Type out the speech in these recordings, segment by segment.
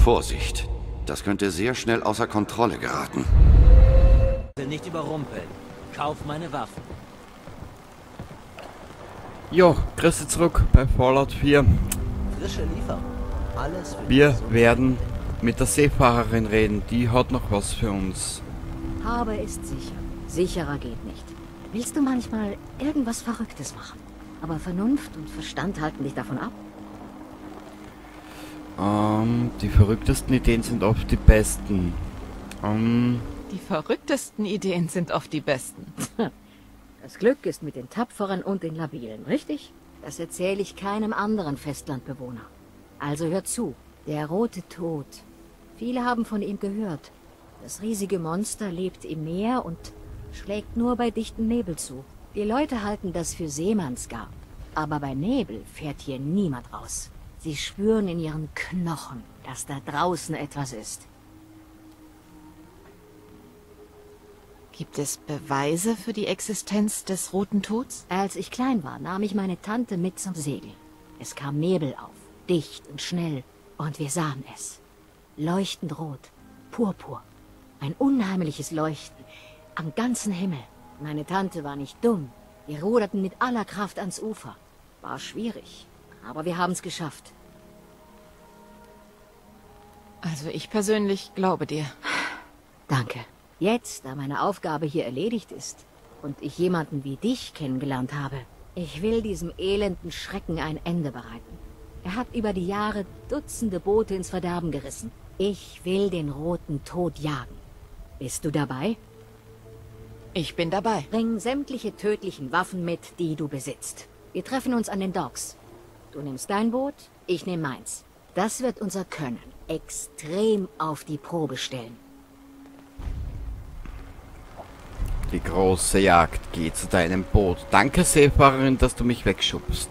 Vorsicht, das könnte sehr schnell außer Kontrolle geraten. Nicht überrumpeln. Kauf meine Waffen. Jo, grüß dich zurück bei Fallout 4. Frische Lieferung. Alles für Wir werden mit der Seefahrerin reden. Die hat noch was für uns. Habe ist sicher. Sicherer geht nicht. Willst du manchmal irgendwas Verrücktes machen? Aber Vernunft und Verstand halten dich davon ab? Die verrücktesten Ideen sind oft die besten. Die verrücktesten Ideen sind oft die besten. Das Glück ist mit den Tapferen und den Labilen, richtig? Das erzähle ich keinem anderen Festlandbewohner. Also hör zu. Der rote Tod. Viele haben von ihm gehört. Das riesige Monster lebt im Meer und schlägt nur bei dichtem Nebel zu. Die Leute halten das für Seemannsgarn. Aber bei Nebel fährt hier niemand raus. Sie spüren in ihren Knochen, dass da draußen etwas ist. Gibt es Beweise für die Existenz des Roten Tods? Als ich klein war, nahm ich meine Tante mit zum Segeln. Es kam Nebel auf, dicht und schnell, und wir sahen es. Leuchtend rot, purpur. Ein unheimliches Leuchten am ganzen Himmel. Meine Tante war nicht dumm. Wir ruderten mit aller Kraft ans Ufer. War schwierig, aber wir haben's geschafft. Also ich persönlich glaube dir. Danke. Jetzt, da meine Aufgabe hier erledigt ist und ich jemanden wie dich kennengelernt habe, ich will diesem elenden Schrecken ein Ende bereiten. Er hat über die Jahre Dutzende Boote ins Verderben gerissen. Ich will den roten Tod jagen. Bist du dabei? Ich bin dabei. Bring sämtliche tödlichen Waffen mit, die du besitzt. Wir treffen uns an den Docks. Du nimmst dein Boot, ich nehme meins. Das wird unser Können extrem auf die Probe stellen. Die große Jagd. Geh zu deinem Boot. Danke, Seefahrerin, dass du mich wegschubst.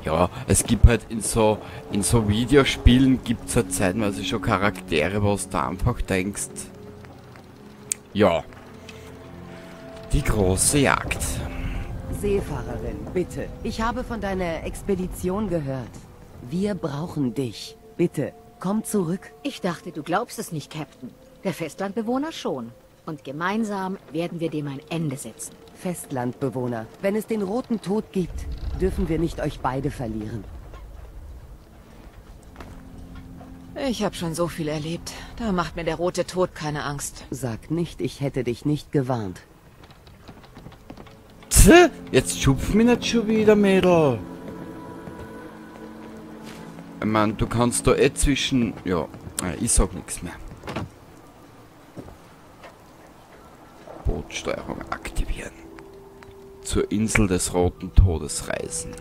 Ja, es gibt halt in so Videospielen gibt's halt zeitweise schon Charaktere, wo du da einfach denkst. Ja. Die große Jagd. Seefahrerin, bitte. Ich habe von deiner Expedition gehört. Wir brauchen dich. Bitte, komm zurück. Ich dachte, du glaubst es nicht, Captain. Der Festlandbewohner schon. Und gemeinsam werden wir dem ein Ende setzen. Festlandbewohner, wenn es den roten Tod gibt, dürfen wir nicht euch beide verlieren. Ich habe schon so viel erlebt. Da macht mir der rote Tod keine Angst. Sag nicht, ich hätte dich nicht gewarnt. Tse, jetzt schupf mich nicht schon wieder, Mädel. Ich mein, du kannst da eh zwischen... Ja, ich sag nichts mehr. Bootsteuerung aktivieren. Zur Insel des Roten Todes reisen.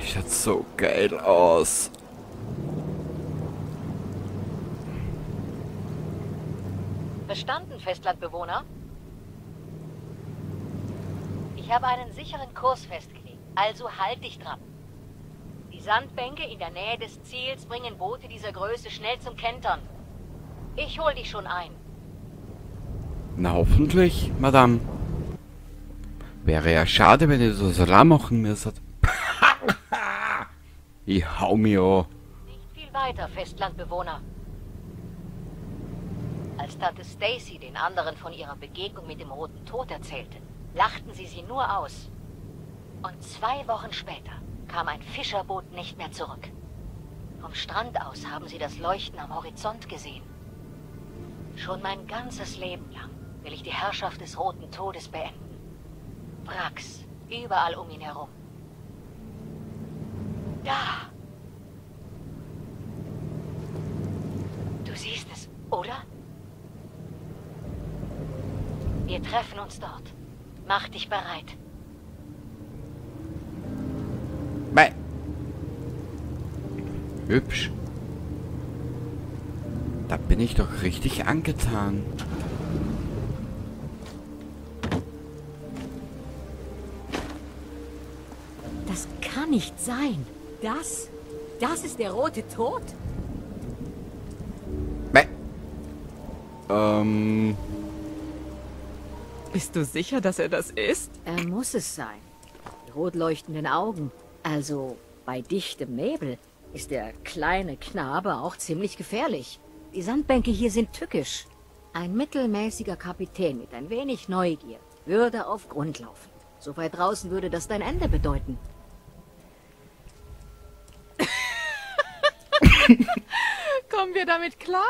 Schaut so geil aus. Verstanden, Festlandbewohner? Ich habe einen sicheren Kurs festgelegt, also halt dich dran. Die Sandbänke in der Nähe des Ziels bringen Boote dieser Größe schnell zum Kentern. Ich hol dich schon ein. Na hoffentlich, Madame. Wäre ja schade, wenn ich das allein machen müsstet. Ich hau mich an. Nicht viel weiter, Festlandbewohner. Als Tante Stacy den anderen von ihrer Begegnung mit dem Roten Tod erzählte, lachten sie sie nur aus. Und 2 Wochen später kam ein Fischerboot nicht mehr zurück. Vom Strand aus haben sie das Leuchten am Horizont gesehen. Schon mein ganzes Leben lang will ich die Herrschaft des Roten Todes beenden. Wracks, überall um ihn herum. Da! Du siehst es, oder? Wir treffen uns dort. Mach dich bereit. Mei. Hübsch. Da bin ich doch richtig angetan. Das kann kann nicht sein. Das ist der rote Tod? Bist du sicher, dass er das ist? Er muss es sein. Die rot leuchtenden Augen. Also bei dichtem Nebel ist der kleine Knabe auch ziemlich gefährlich. Die Sandbänke hier sind tückisch. Ein mittelmäßiger Kapitän mit ein wenig Neugier würde auf Grund laufen. So weit draußen würde das dein Ende bedeuten. Kommen wir damit klar?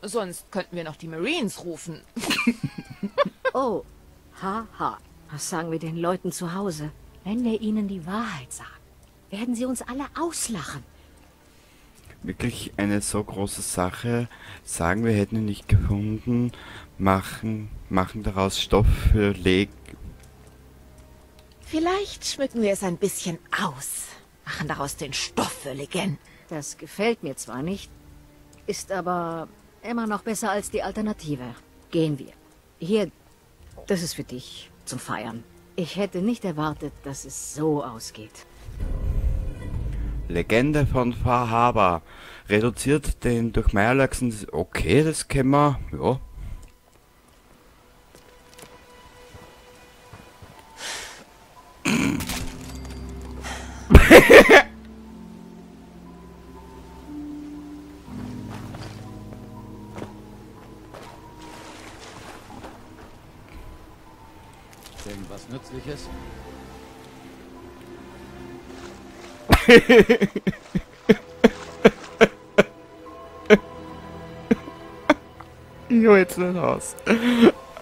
Sonst könnten wir noch die Marines rufen. Oh, haha. Ha. Was sagen wir den Leuten zu Hause? Wenn wir ihnen die Wahrheit sagen, werden sie uns alle auslachen. Wirklich eine so große Sache. Sagen, wir hätten ihn nicht gefunden. Machen daraus Stoff für Leg. Vielleicht schmücken wir es ein bisschen aus. Machen daraus den Stoff für Legenden. Das gefällt mir zwar nicht, ist aber immer noch besser als die Alternative. Gehen wir. Hier, das ist für dich zum Feiern. Ich hätte nicht erwartet, dass es so ausgeht. Legende von Far Harbor. Reduziert den durch Meierlachsen. Okay, das kennen wir. Ja. Irgendwas Nützliches? Ich hol jetzt nicht aus.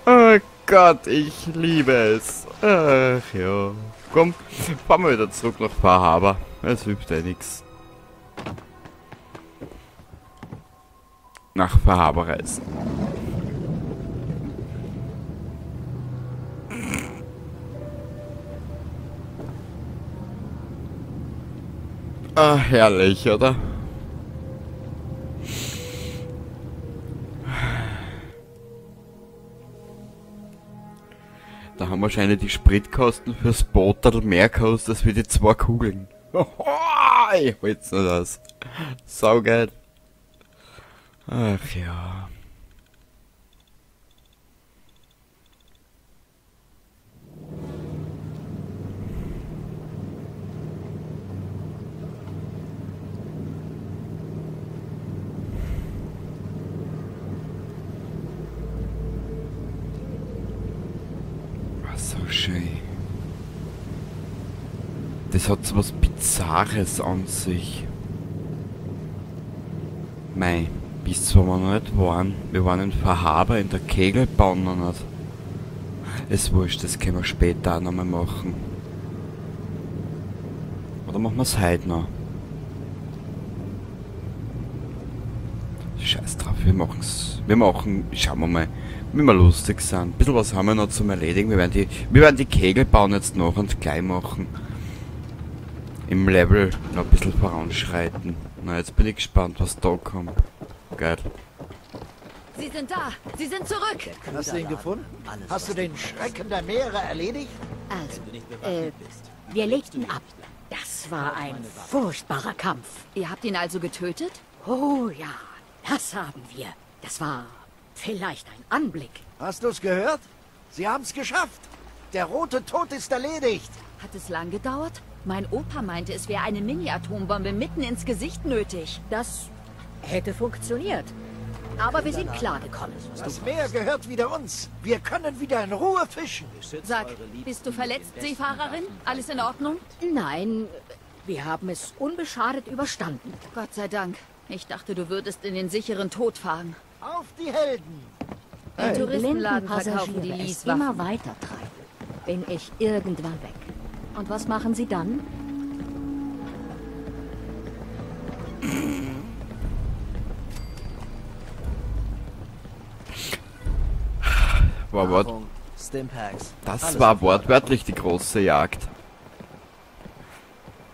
Oh Gott, ich liebe es. Ach ja. Komm, fahren wir wieder zurück nach Far Harbor. Es hilft ja nichts. Nach Far Harbor reisen. Ah, herrlich, oder? Da haben wahrscheinlich die Spritkosten fürs Booterl mehr gekostet als für die 2 Kugeln. Ich hol's nur das. Saugeil. Ach ja. So schön. Das hat so was Bizarres an sich. Mei, bis wo wir noch nicht waren. Wir waren in Far Harbor in der Kegelbahn noch nicht. Ist wurscht, das können wir später auch nochmal machen. Oder machen wir's heute noch? Scheiß drauf, wir machen's. Wir machen, schauen wir mal, wie wir lustig sind. Ein bisschen was haben wir noch zum Erledigen. Wir werden die Kegelbahn jetzt noch und gleich machen. Im Level noch ein bisschen voranschreiten. Na, jetzt bin ich gespannt, was da kommt. Geil. Sie sind da! Sie sind zurück! Hast du ihn gefunden? Hast du den Schrecken der Meere erledigt? Also, wir legten ab. Das war ein furchtbarer Kampf. Ihr habt ihn also getötet? Oh ja, das haben wir. Das war vielleicht ein Anblick. Hast du's gehört? Sie haben's geschafft. Der rote Tod ist erledigt. Hat es lang gedauert? Mein Opa meinte, es wäre eine Mini-Atombombe mitten ins Gesicht nötig. Das hätte funktioniert. Aber wir sind klargekommen. Das Meer gehört wieder uns. Wir können wieder in Ruhe fischen. Sag, bist du verletzt, Seefahrerin? Alles in Ordnung? Nein, wir haben es unbeschadet überstanden. Gott sei Dank. Ich dachte, du würdest in den sicheren Tod fahren. Auf die Helden! Im Touristenladen verkaufen die es immer weiter treiben, bin ich irgendwann weg. Und was machen sie dann? Das war wortwörtlich die große Jagd.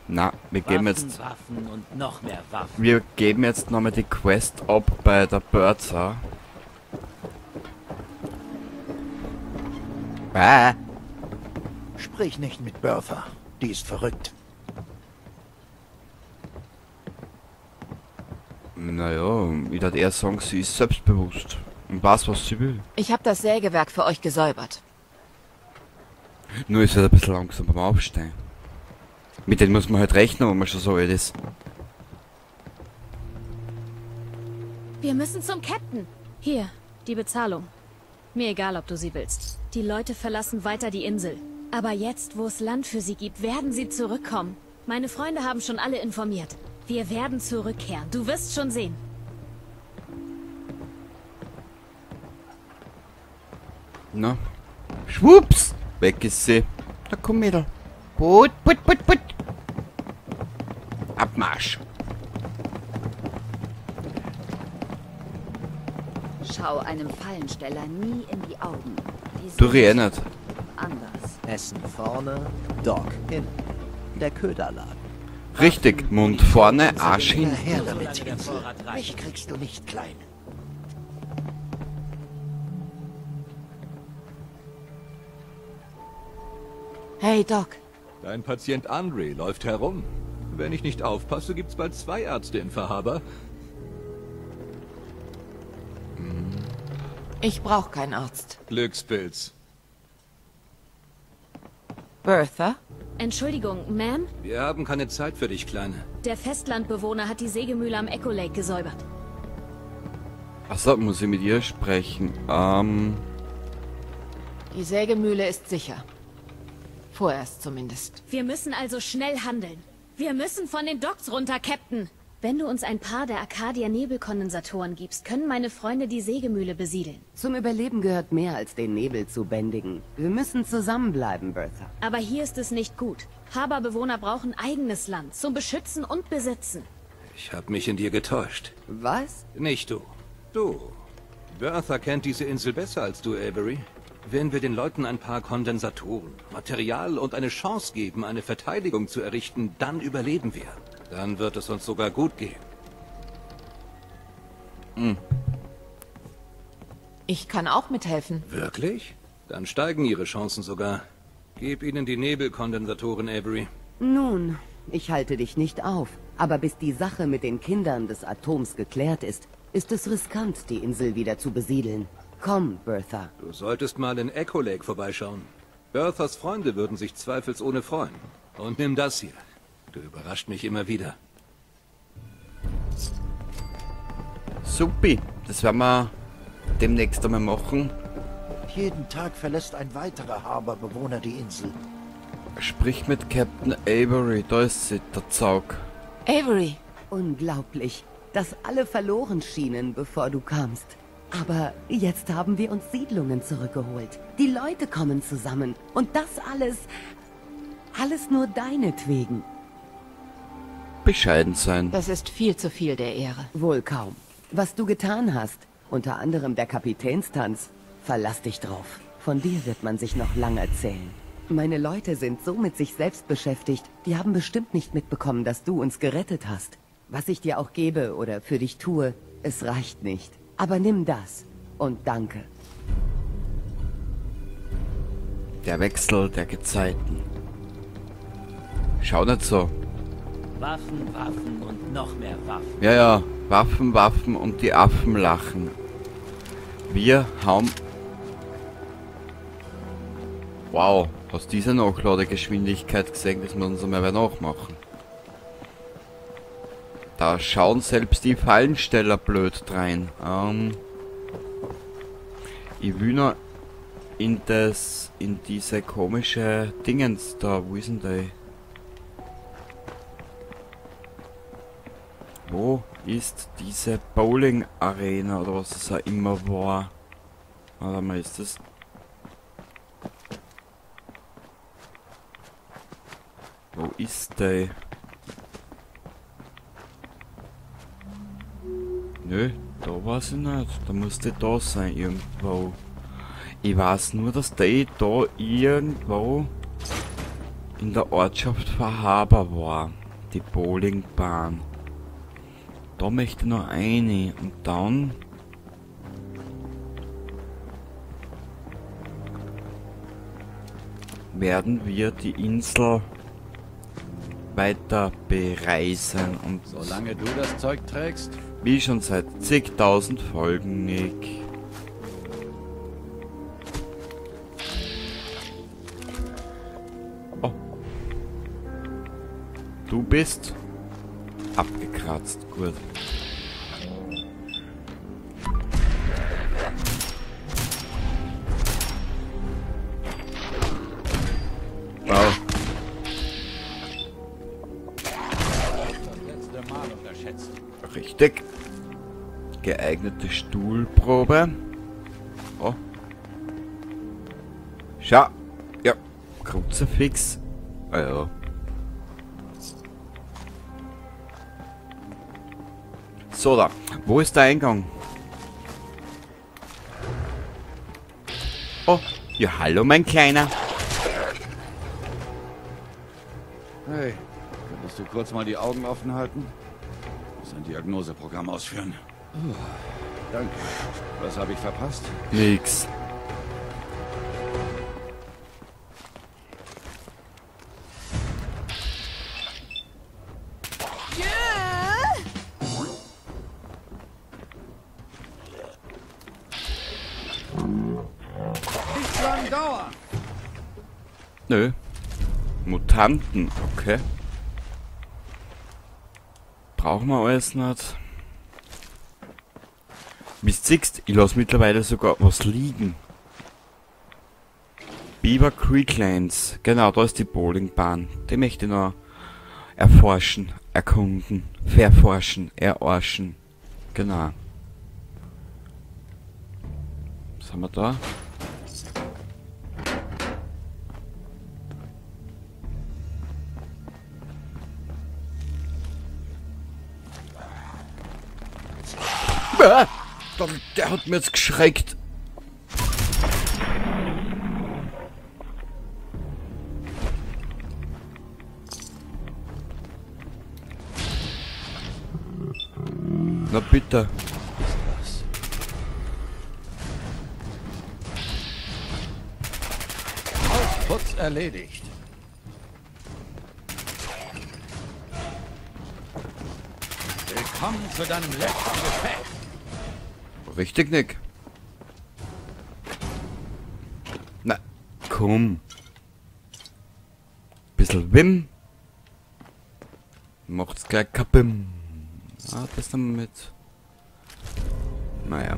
Na, wir geben jetzt... Waffen und noch mehr Waffen. Wir geben jetzt nochmal die Quest ab bei der Bertha. Sprich nicht mit Bertha. Die ist verrückt. Naja, ich würde eher sagen, sie ist selbstbewusst und weiß, was sie will. Ich habe das Sägewerk für euch gesäubert. Nur ist er ein bisschen langsam beim Aufstehen. Mit denen muss man halt rechnen, wenn man schon so alt ist. Wir müssen zum Captain. Hier, die Bezahlung. Mir egal, ob du sie willst. Die Leute verlassen weiter die Insel. Aber jetzt, wo es Land für sie gibt, werden sie zurückkommen. Meine Freunde haben schon alle informiert. Wir werden zurückkehren. Du wirst schon sehen. Na? Schwupps! Weg ist sie. Da komm Mädel. Put, put, put, put. Abmarsch. Schau einem Fallensteller nie in die Augen. Die Du eh nicht. Anders. Essen vorne, Dog hinten. Der Köderladen. Richtig, Mund vorne, Arsch hinten. Her damit, Insel. Mich kriegst du nicht klein. Hey, Doc. Dein Patient Andre läuft herum. Wenn ich nicht aufpasse, gibt's bald 2 Ärzte in Far Harbor. Ich brauche keinen Arzt. Glückspilz. Bertha? Entschuldigung, Ma'am? Wir haben keine Zeit für dich, Kleine. Der Festlandbewohner hat die Sägemühle am Echo Lake gesäubert. Achso, muss ich mit ihr sprechen? Die Sägemühle ist sicher. Vorerst zumindest. Wir müssen also schnell handeln. Wir müssen von den Docks runter, Captain. Wenn du uns ein paar der Arcadia-Nebelkondensatoren gibst, können meine Freunde die Sägemühle besiedeln. Zum Überleben gehört mehr als den Nebel zu bändigen. Wir müssen zusammenbleiben, Bertha. Aber hier ist es nicht gut. Harborbewohner brauchen eigenes Land zum Beschützen und Besitzen. Ich habe mich in dir getäuscht. Was? Nicht du. Du. Bertha kennt diese Insel besser als du, Avery. Wenn wir den Leuten ein paar Kondensatoren, Material und eine Chance geben, eine Verteidigung zu errichten, dann überleben wir. Dann wird es uns sogar gut gehen. Hm. Ich kann auch mithelfen. Wirklich? Dann steigen ihre Chancen sogar. Gib ihnen die Nebelkondensatoren, Avery. Nun, ich halte dich nicht auf. Aber bis die Sache mit den Kindern des Atoms geklärt ist, ist es riskant, die Insel wieder zu besiedeln. Komm, Bertha. Du solltest mal in Echo Lake vorbeischauen. Berthas Freunde würden sich zweifelsohne freuen. Und nimm das hier. Du überrascht mich immer wieder. Supi, das werden wir demnächst einmal machen. Jeden Tag verlässt ein weiterer Harborbewohner die Insel. Sprich mit Captain Avery, da ist sie, der Zaug. Avery! Unglaublich, dass alle verloren schienen, bevor du kamst. Aber jetzt haben wir uns Siedlungen zurückgeholt. Die Leute kommen zusammen. Und das alles... alles nur deinetwegen. Bescheiden sein. Das ist viel zu viel der Ehre. Wohl kaum. Was du getan hast, unter anderem der Kapitänstanz, verlass dich drauf. Von dir wird man sich noch lang erzählen. Meine Leute sind so mit sich selbst beschäftigt, die haben bestimmt nicht mitbekommen, dass du uns gerettet hast. Was ich dir auch gebe oder für dich tue, es reicht nicht. Aber nimm das und danke. Der Wechsel der Gezeiten. Schau nicht so. Waffen, Waffen und noch mehr Waffen. Ja, ja. Waffen, Waffen und die Affen lachen. Wir haben... Wow, hast du diese Nachladegeschwindigkeit gesehen? Das muss uns einmal wer nachmachen. Da schauen selbst die Fallensteller blöd drein. Ich will noch in diese komische Dingens da. Wo ist denn die? Wo ist diese Bowling Arena oder was es auch immer war? Warte mal, ist das? Wo ist die? Nö, da weiß ich nicht. Da muss die da sein irgendwo. Ich weiß nur, dass die da irgendwo in der Ortschaft Far Harbor war. Die Bowlingbahn. Da möchte ich noch eine. Und dann... werden wir die Insel weiter bereisen. Und solange du das Zeug trägst? Wie schon seit zigtausend Folgen, Nick. Oh. Du bist abgekratzt. Gut. Wow. Richtig. Geeignete Stuhlprobe. Oh. Schau. Ja. Kruzifix. Ah ja. So da. Wo ist der Eingang? Oh. Ja, hallo mein Kleiner. Hey, könntest du kurz mal die Augen offen halten? Ich muss ein Diagnoseprogramm ausführen. Oh, danke. Was habe ich verpasst? Nix. Nicht lang dauern. Nö. Mutanten, okay. Brauchen wir alles nicht. Wie du siehst, ich lasse mittlerweile sogar was liegen. Beaver Creek Lands. Genau, da ist die Bowlingbahn. Die möchte ich noch erforschen, erkunden, verforschen, erorschen. Genau. Was haben wir da? Ah! Der hat mir jetzt geschreckt. Na bitte. Ausputz erledigt. Willkommen zu deinem letzten Gefecht. Richtig, Nick. Na, komm. Bisschen Wim. Macht's gleich kabim. Ah, das dann mit. Naja.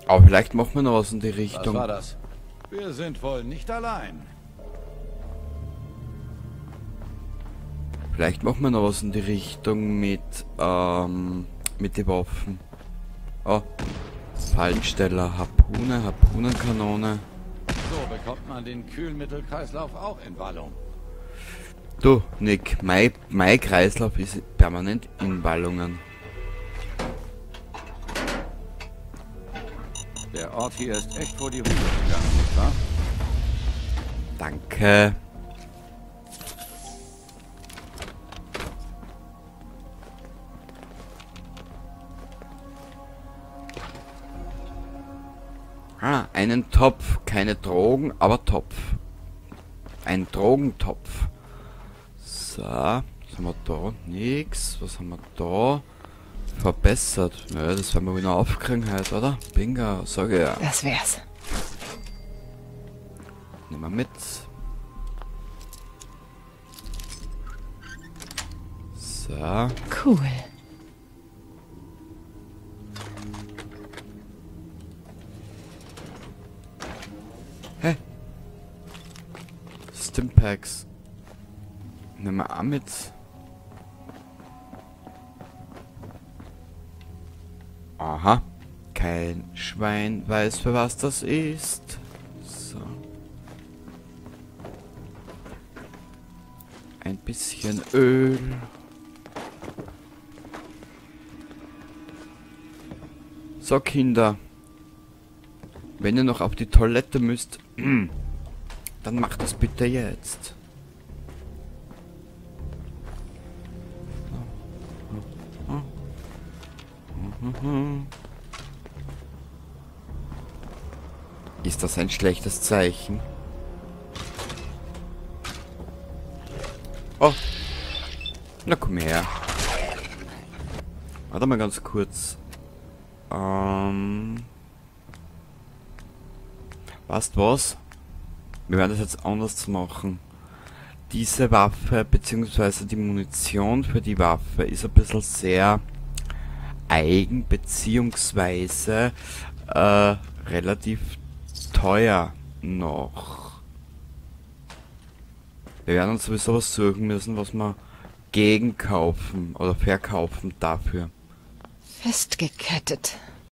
Aber vielleicht machen wir noch was in die Richtung. Was war das? Wir sind wohl nicht allein. Vielleicht machen wir noch was in die Richtung mit den Waffen. Oh. Fallensteller, Harpune, Harpunenkanone. So bekommt man den Kühlmittelkreislauf auch in Wallung. Du, Nick, mein Kreislauf ist permanent in Wallungen. Der Ort hier ist echt vor die Hunde gegangen, nicht wahr? Danke. Ah, einen Topf. Keine Drogen, aber Topf. Ein Drogentopf. So, was haben wir da? Nix. Was haben wir da? Verbessert. Naja, das werden wir wieder aufkriegen heute, oder? Bingo, sag ich ja. Das wär's. Nehmen wir mit. So. Cool. Hä? Stimpacks. Nehmen wir auch mit. Aha. Kein Schwein weiß, für was das ist. So. Ein bisschen Öl. So, Kinder. Wenn ihr noch auf die Toilette müsst, dann macht das bitte jetzt. Ist das ein schlechtes Zeichen? Oh. Na komm her. Warte mal ganz kurz. Weißt was? Wir werden das jetzt anders machen. Diese Waffe, beziehungsweise die Munition für die Waffe, ist ein bisschen sehr eigen, beziehungsweise relativ teuer noch. Wir werden uns sowieso was suchen müssen, was wir gegenkaufen oder verkaufen dafür. Festgekettet.